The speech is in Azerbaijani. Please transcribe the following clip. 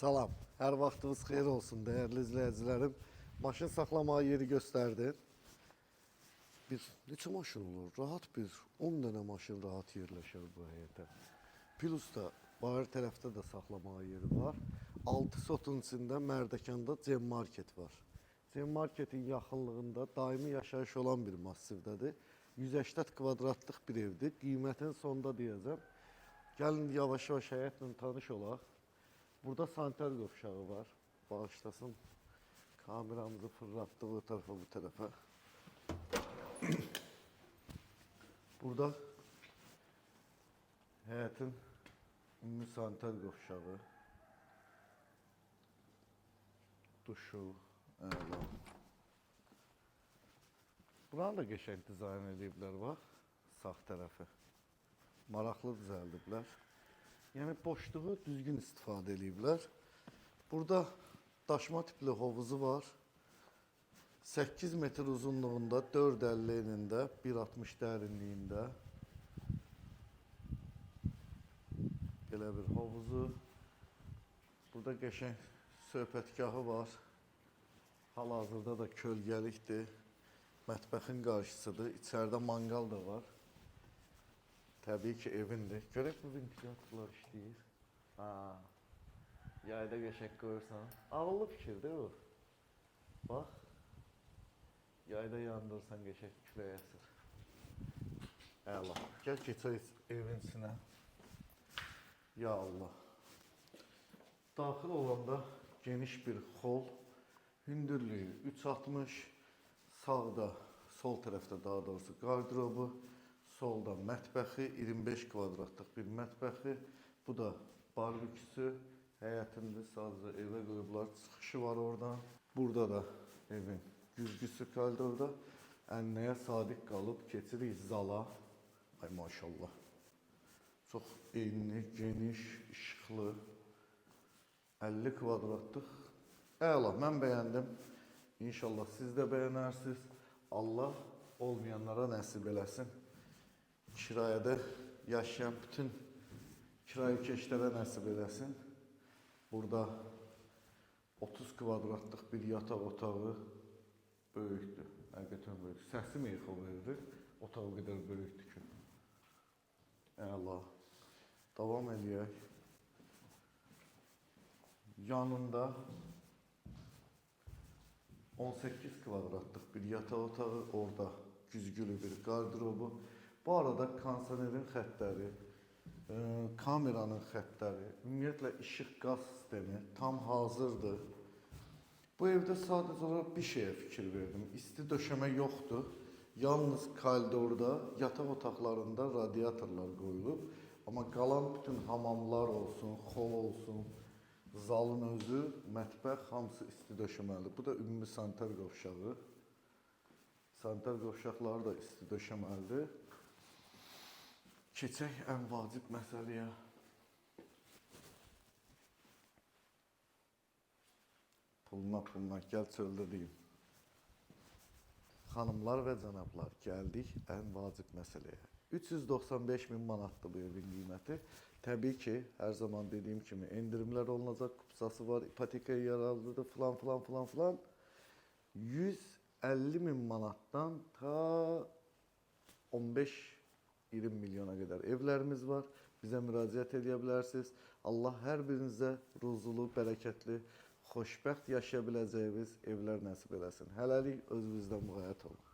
Salam, hər vaxtınız xeyir olsun dəyərli izləyicilərim. Maşın saxlamağa yeri göstərdim. Bir neçə maşın olur? Rahat bir 10 dənə maşın rahat yerləşər bu həyətə. Plus da bayır tərəfdə də saxlamağa yeri var. 6 sotun içində Mərdəkanda Cem Market var. Cem Marketin yaxınlığında daimi yaşayış olan bir massivdədir. 180 kvadratlıq bir evdir. Qiymətini sonda deyəcəm. Gəlin yavaş-yavaş həyətlə tanış olaq. Burada sanitar qovşağı var. Bağışlasın. Kameramızı fırlatdı o tarafa bu tarafa. Burada həyətin ümumi sanitar qovşağı. Duşu, əla. Buranı da qəşəng dizayn eləyiblər bax, sağ tərəfi. Maraqlı düzəldiblər. Yəni boşluğu düzgün istifadə eləyiblər. Burada daşma tipli hovuzu var. 8 metr uzunluğunda, 4,50 enində, 1,60 dərinliyində. Belə bir hovuzu. Burada qəşəng söhbətgahı var. Hal-hazırda da kölgəlikdir. Mətbəxin qarşısıdır. İçəridə manqal da var. Təbii ki, evindir. Görək bu ventilatorlar işləyir. Ha. Yayda qəşəng qoyursan. Ağıllı fikirdir bu. Bax. Yayda yandırsan qəşəng külək əsir. Əla. Gəl keçək evin içinə. Ya Allah. Daxil olanda geniş bir xol. Hündürlüyü 3,60. Sağda, sol tərəfdə daha doğrusu qardırobu, solda mətbəxi, 25 kvadratlıq bir mətbəxi. Bu da barbeküsü, həyətində sadəcə evə qoyublar, çıxışı var oradan. Burada da evin güzgüsü koridorda. Ənləyə sadiq qalıb keçirik zala. Ay maşallah. Çox enli, geniş, işıqlı. 50 kvadratlıq. Əla, mən bəyəndim. İnşallah siz də bəyənərsiniz. Allah olmayanlara nəsib eləsin. Kirayədə yaşayan bütün kirayəkeşlərə nəsib eləsin. Burada 30 kvadratlıq bir yataq otağı böyükdür. Həqiqətən böyük. Səsim echo verir. Otaq o qədər böyükdür ki. Əla. Davam eləyək. Yanında 18 kvadratlıq bir yataq otağı, orada güzgülü bir qardırobu. Bu arada kondisionerin xəttləri, kameranın xəttləri, ümumiyyətlə işıq qaz sistemi tam hazırdır. Bu evdə sadəcə olaraq bir şeyə fikir verdim. İsti döşəmə yoxdur. Yalnız koridorda, yataq otaqlarında radiatorlar qoyulub. Amma qalan bütün hamamlar olsun, xol olsun, zalın özü, mətbəx hamısı isti döşəməlidir. Bu da ümumi sanitar qovşağı. Sanitar qovşaqları da isti döşəməlidir. Keçək ən vacib məsələyə. Puluna puluna gəl çöldə deyim. Xanımlar və cənablar, gəldik ən vacib məsələyə. 395 min manatdır bu evin qiyməti. Təbii ki, hər zaman dediyim kimi endirimlər olunacaq, kupsası var, ipotekaya yararlıdır, filan filan filan filan. 150 min manatdan ta 15-20 milyona qədər evlərimiz var. Bizə müraciət edə bilərsiniz. Allah hər birinizə ruzulu, bərəkətli, xoşbəxt yaşaya biləcəyiniz evlər nəsib eləsin. Hələlik özünüzdən müğayət olun.